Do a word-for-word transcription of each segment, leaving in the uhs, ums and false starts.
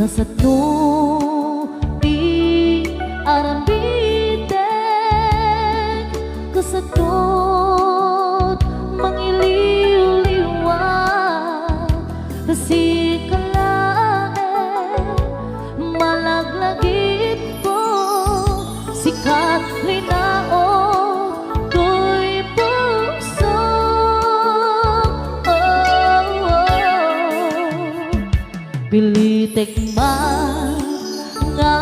Kasano ti aramidek, kasano't mangiliwliwa, ta sika laeng malaglagipko, sika't linaok toy puso. Oh, oh. Pilitek man nga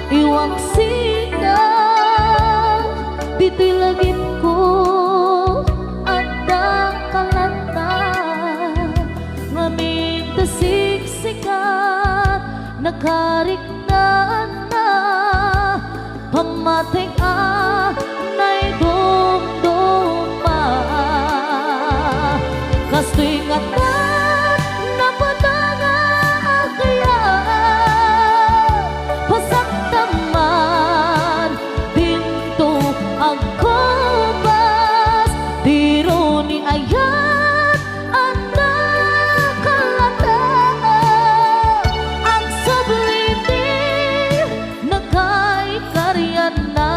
iwang sika, ditoy lagipko adda kalata, ngamin ta siksikat, nakariknaan na pammatik a naidumduma. Kastoy ngata napatanga a kayat, pasakta man dinto agkubas, diro ni ayat a nakalata, agsubli ti nakaikarianna.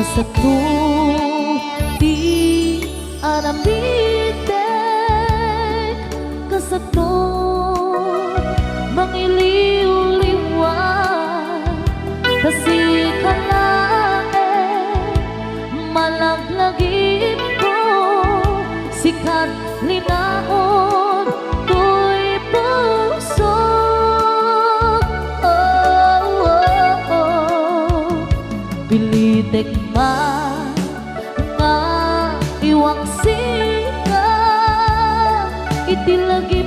Kasano ti aramidek, kasano mangiliwliwa, ta sika laeng malaglagipko, sika't linaok toy puso. Oh, oh, oh. Pilitek man nga iwang sika, iti lagi